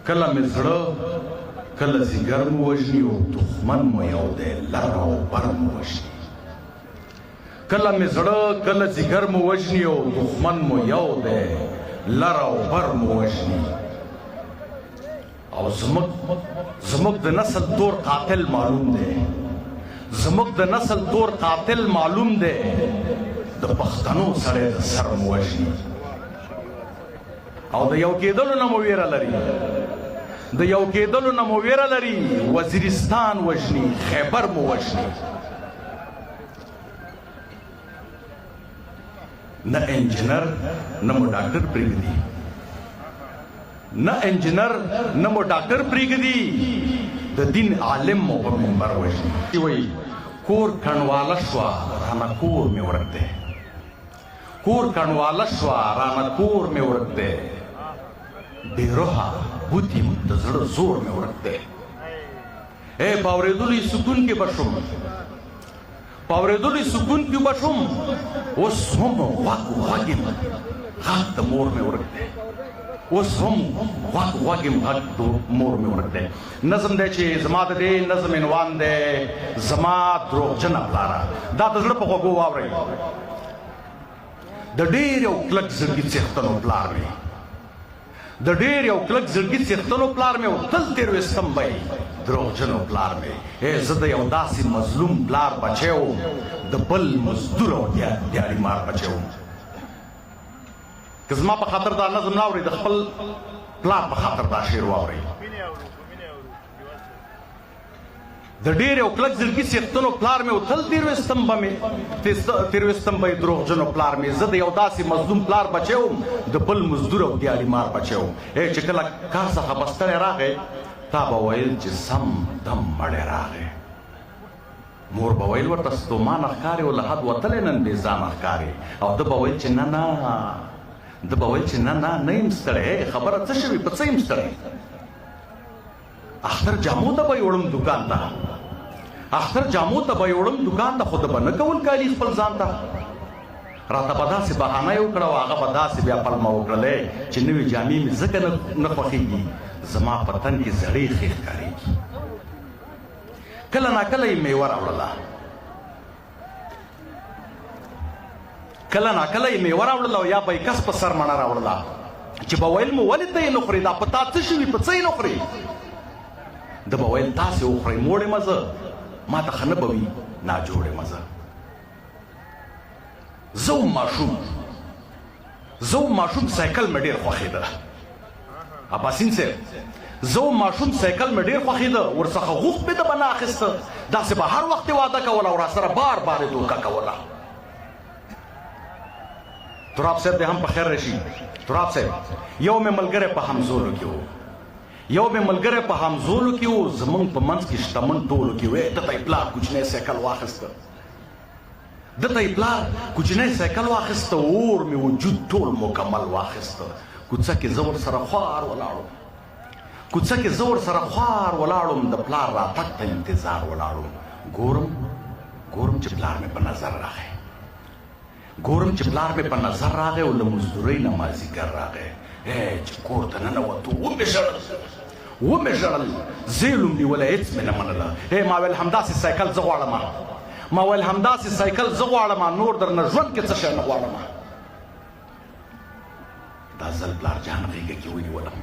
کله مې زړه کله ځیګر مو وژني او دښمن مو یو دی، لر او بر مو وژني. کله مې زړه کله ځیګر مو وژني او دښمن مو یو دی، لر او بر مو وژني. او زموږ د نسل تور قاتل معلوم دی، زموږ د نسل تور قاتل معلوم دی، د پښتنو سړی د سر مو وژني. او د یو کېدلو نه مو ویره لري، د یو کېدلو نه مو ویره لري، وزیرستان وژني، خیبر مو وژني. نه انجینر نه مو ډاکټر پرېږدي، نه انجینر نه مو ډاکټر پرېږدي، د دین عالم مو په منبر وژني. وایي کور کڼواله شوه رانه کور مې ورک دی، کور کڼواله شوه رانه کور مې ورک دی، بې روحه بت یم د زړه زور مې ورک دی. ای په اورېدلو یې سکون کې به شوم، په اورېدلو یې سکون کې به شوم، اوس هم غوږ غوږ یم غږ د مور مې ورک دی، اوس هم غوږ غوږ یم غږ د مور مې ورک دی. نظم دی چې زما د دې نظم عنوان دی زما دروغجنه پلاره. دا د زړه په غوږو واورئ. د ډېر یو کلک زړګي څښتنو پلار مې، د ډېر یو کلک زړګي څښتنو پلار مې، او تل تېر ویستم به یې دروغجنو پلار مې. ای زه د یو داسې مظلوم پلار بچی وم، د بل مزدور او دیاړي مار بچی وم. که زما په خاطر دا نظم نه اورئ، د خپل پلار په خاطر دا شعر واورئ. د ډېر یو کلک زړګي څښتنو پلار مې، او تل تېر ویستم به مې تېر ویستم به یې دروغجنو پلار مې. زه د یو داسې مظلوم پلار بچی وم، د بل مزدور او دیاړي مار بچی وم. ای چې کله کار څخه به ستړی راغی، تا به ویل چې سم دم مړی راغی. مور به ویل ورته ستومانه ښکارې او له حد وتلی نن بې ځانه ښکارې. او ده به ویل چې نه نه، ده به ویل چې نه نه، نه یم ستړی. خبره څه شوې، په څه یم ستړی؟ اختر جامو ته به یې وړم دوکان ته، اختر جامو ته به یې وړم دوکان ته، خو ده به نه کول کالي خپل ځان ته. راته به داسې بهانه یې وکړه او هغه به داسې بیا پلمه وکړلې چې نوې جامې مې ځکه نه خوښېږي، زما په تن کې زړې ښې ښکارېږي. کله ناکله یې میوه راوړله، کله ناکله یې میوه راوړله، او یا به یې کس په سر مڼه راوړله چې به ویل مو ولې ته یې نه خورې، دا په تا څه شوي، په څه یې نه خورې؟ ده به ویل تاسې وخورئ، موړ یم زه، ما ته ښه نه به وي، ناجوړ یم زه. زه وم ماشوم، زه وم ماشوم، سایکل مې ډېر خوښېده. اباسین صاحب، زه وم ماشوم، سایکل مې ډېر خوښېده، ورڅخه غوښت مې ده به نه اخیسته، داسې به هر وخت یې وعده کوله او راسره بار بار یې دوکه کوله. تراب صاحب دې هم په خیر راشي. تراب صاحب، یو مې ملګری په همزولو کې و، یو مې ملګری په همزولو کې و، زمونږ په منځ کې شتمن ټولو کې و. ده ته یې پلار کوچنی سایکل واخیسته، ده ته یې پلار کوچنی سایکل واخیسته، اور مې وجود ټول مکمل واخیسته. کوڅه کې زه ورسره خوار ولاړم، کوڅه کې زه ورسره خوار ولاړم، د پلار راتګ ته انتظار ولاړم. ګورم ګورم چې پلار مې په نظر راغی، ګورم چې پلار مې په نظر راغی او له مزدورۍ نه مازیګر راغی. ای چې کور ته ننوتو، ومې ژړل، ومې ژړل، زیلوم نیولی، هېڅ مې نه منله. ای ما ویل همداسې سایکل زه غواړم، ما ویل همداسې سایکل زه غواړم، نور درنه ژوند کې څه شی نه غواړم. دا ځل پلار جان غېږه کې ونیولم،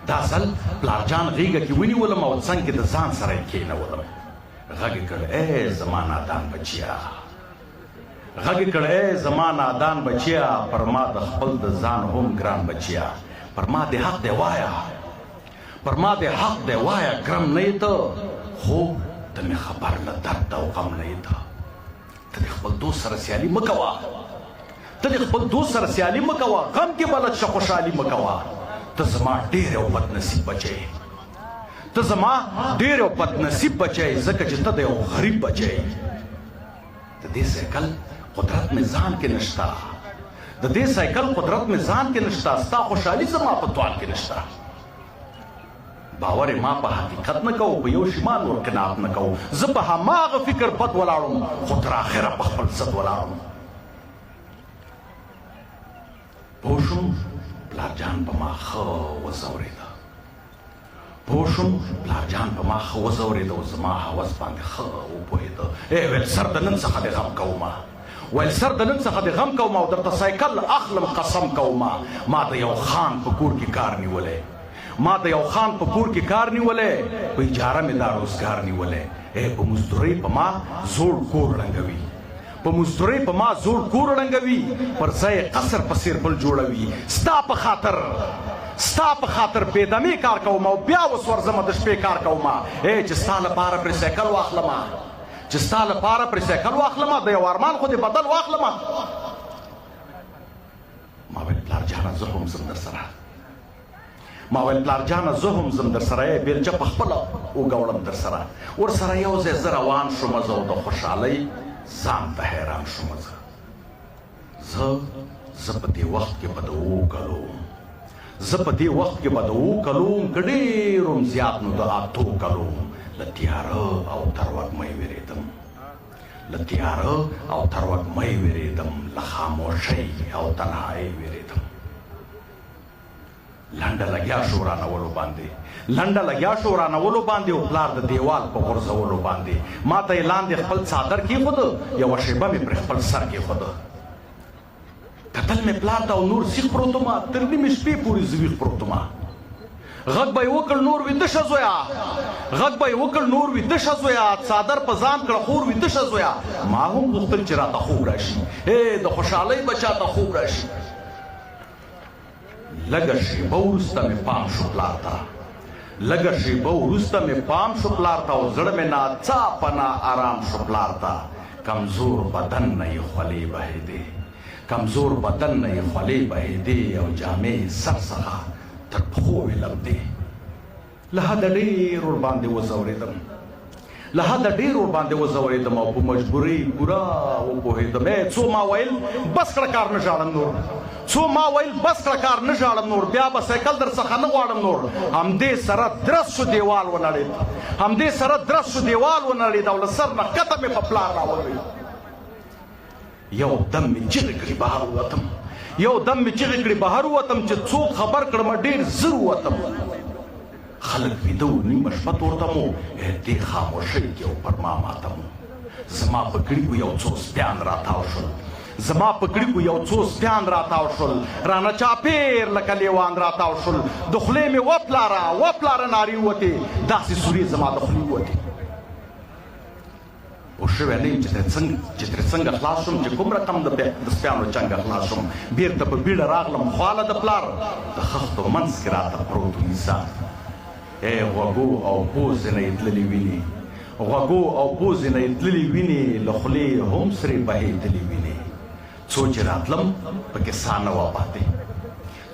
دا ځل پلار جان غېږه کې ونیولم او څنګ کې د ځان سره یې کېنولم. غږ یې کړ، ای زما نادان بچیه، غږ یې کړ، ای زما نادان بچیه، پر ما د خپل د ځان هم ګران بچیه، پر ما دې حق دی وایه، پر ما دې حق دی وایه، ګرم نه یې ته، خو ته مې خبر له درد او غم نه یې ته. ته د خپل دوست سره سیالي مه کوه، ته د خپل دوست سره سیالي مه کوه، غم کې بلد شه خوشحالي مه کوه. ته زما ډېر یو بد نصیب بچی، ته زما ډېر یو بد نصیب بچی، ځکه چې ته د یو غریب بچی. د دې سایکل قدرت مې ځان کې نشته، د دې سایکل قدرت مې ځان کې نشته، ستا خوشحالي زما په توان کې نشته. باور ما په حقیقت نه کوو، په یو شي ما نور قناعت نه کوو. زه په هماغه فکر پد ولاړم، خو تر اخره په خپل ضد ولاړم. پوه شوم پلار جان په ما ښه وځورېده. پوه شوم پلار جان په ما ښه وځورېده او زما هوس باندې ښه وپوهېده. ای ویل سر د نن څخه دې غم کومه. ویل سر د نن څخه دې غم کومه او درته سایکل اخلم قسم کومه. ما د یو خان په کور کې کار نیولی. ما د یو خان په کور کې کار نیولی، په اجاره مې دا روزګار نیولی. ای په مزدورۍ په ما زوړ کور ړنګوي. په مزدورۍ په ما زوړ کور ړنګوي، پر ځای یې قصر په څېر بل جوړوي. ستا په خاطر، ستا په خاطر بې دمې کار کوم او بیا اوس ورځمه د شپې کار کوم. ای چې ستا لپاره پرې سایکل واخلمه، چې ستا لپاره پرې سایکل واخلمه، د یو ارمان خو دې بدل واخلمه. ما ویل پلار جانه زه هم ځم درسره. ما ویل پلار جانه زه هم ځم درسره، ای بیلچه په خپله اوږه وړم درسره. ورسره یو ځای زه روان شوم زه او د خوشحالۍ ځان ته حیران شوم زه. زه زه په دې وخت کې به د اوو کلو وم، زه په دې وخت کې به د اوو کلو وم، که ډېر وم زیات نو د اتو کلو وم. له تیاره او تروږمۍ وېرېدم، له تیاره او تروږمۍ وېرېدم، له خاموشۍ او تنهایۍ وېرېدم. لنډه لګیا شو ورانولو باندې، لنډه لګیا شو ورانولو باندې، او پلار د دیوال په غورځولو باندې. ما ته یې لاندې خپل څادر کېښود، یوه شېبه مې پرې خپل سر کېښود. کتل مې پلار ته او نور سیخ پروت وم، تر نیمې شپې پورې زه ویښ پروت وم. غږ به یې وکړ نور ویده شه زویه، غږ به یې وکړ نور ویده شه زویه، څادر په ځان کړه خور ویده شه زویه. ما هم غوښتل چې راته خوب راشي، ای د خوشحالۍ به چاته خوب راشي. لږه شېبه وروسته مې پام شو پلار ته، لږه شېبه وروسته مې پام شو پلار ته، او زړه مې ناڅاپه نا ارام شو پلار ته. کمزور بدن نه یې خولې بهېدې، کمزور بدن نه یې خولې بهېدې، او جامې یې سر څخه تر پښو وې لمدې. له حده ډېر ورباندې وځورېدم، له حده ډېر ورباندې وځورېدم، او په مجبورۍ پوره وپوهېدم. ای څو ما ویل بس کړه کار نه ژاړم نور، څو ما ویل بس کړه کار نه ژاړم نور، بیا به سایکل در څخه نه غواړم نور. همدې سره درس شو دیوال ونړېد، همدې سره درس شو دیوال ونړېد، او له سر نه ښکته مې په پلار راولوېد. یو دم مې چیغې کړې بهر ووتم، یو دم مې چیغې کړې بهر ووتم، چې څوک خبر کړم ډېر زر ووتم. خلک ویده وو، نیمه شپه تورتم وو، دې خاموشۍ کې او پر ما ماتم وو. زما په کړیکو یو څو سپیان راتاو شول، زما په کړیکو یو څو سپیان راتاو شول، رانه چاپېر لکه لیوان راتاو شول. د خولې مې وپلاره وپلاره نارې ووتې، داسې سورې زما د خولې ووتې. پوه شوی نه یم چې ترې څنګه خلاص شوم، چې کوم رقم د سپیانو چنګه خلاص شوم. بېرته په بیړه راغلم خواله د پلار، د خښتو منځ کې راته پروت و ایسار. ای غوږو او پوزې نه یې تللې وینې، غوږو او پوزې نه یې تللې وینې، له خولې یې هم سرې بهېدلې وینې. څو چې راتلم پکې سا نه وه پاتې،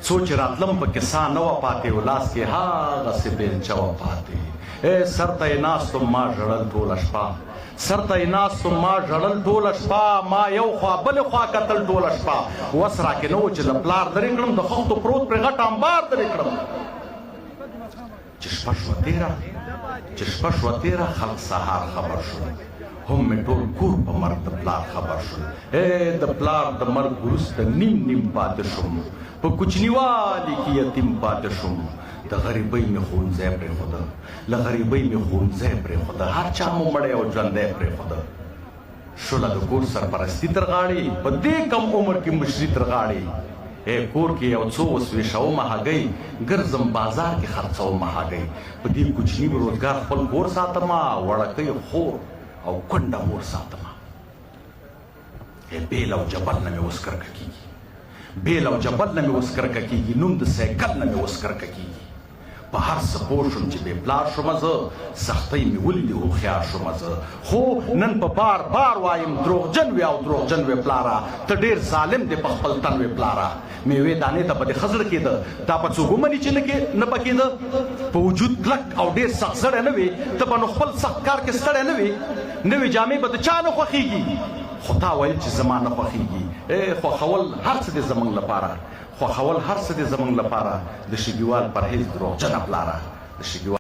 څو چې راتلم پکې سا نه وه پاتې، او لاس کې هغسې بیلچه وه پاتې. ای سر ته یې ناست وم ما ژړل ټوله شپه، سر ته یې ناست وم ما ژړل ټوله شپه، ما یو خوا بلې خوا کتل ټوله شپه. وس راکې نه و چې له پلار درې کړم، د خښتو پروت پرې غټ امبار درې کړم. چې شپه شوه تېره، چې شپه شوه تېره، خلک سهار خبر شول، هم مې ټول کور په مرګ د پلار خبر شول. ای د پلار د مرګ وروسته نیم نیم پاتې شوم، په کوچنیوالي کې یتیم پاتې شوم. د غریبۍ مې ښوونځی پرېښوده، له غریبۍ مې ښوونځی پرېښوده، هر چا مو مړی او ژوندی پرېښوده. شوله د کور سرپرستي تر غاړې، په دې کم عمر کې مشري تر غاړې. ای کور کې یو څو اوس ویشومه هګۍ، ګرځم بازار کې خرڅومه هګۍ. په دې کوچني روزګار خپل کور ساتمه، وړکۍ خور او کونډه مور ساتمه. ای بیل او جبل نه مې اوس کرکه کېږي، بیل او جبل نه مې اوس کرکه کېږي، نوم د سایکل نه مې اوس کرکه کېږي. په هر څه پوه شوم چې بې پلار شومه زه، سختۍ مې ولیدې هوښیار شومه زه. خو نن په بار بار وایم دروغجن وې او دروغجن وې پلاره، ته ډېر ظالم دې په خپل تن وې پلاره. میوې دانې ته به دې ښه زړه کېده، دا به څوک ومني چې نه به کېده؟ په وجود کلک او ډېر سخت زړی نه وې، ته به نو خپل سخت کار کې ستړی نه وې. نوې جامې به د چا نه خوښېږي، خو تا ویل چې زما نه خوښېږي. ای خوښول هر څه دې زموږ لپاره، خوښول هر څه دې زموږ لپاره، د شګیوال پرهیز دروغجنه پلاره، د شګیوال.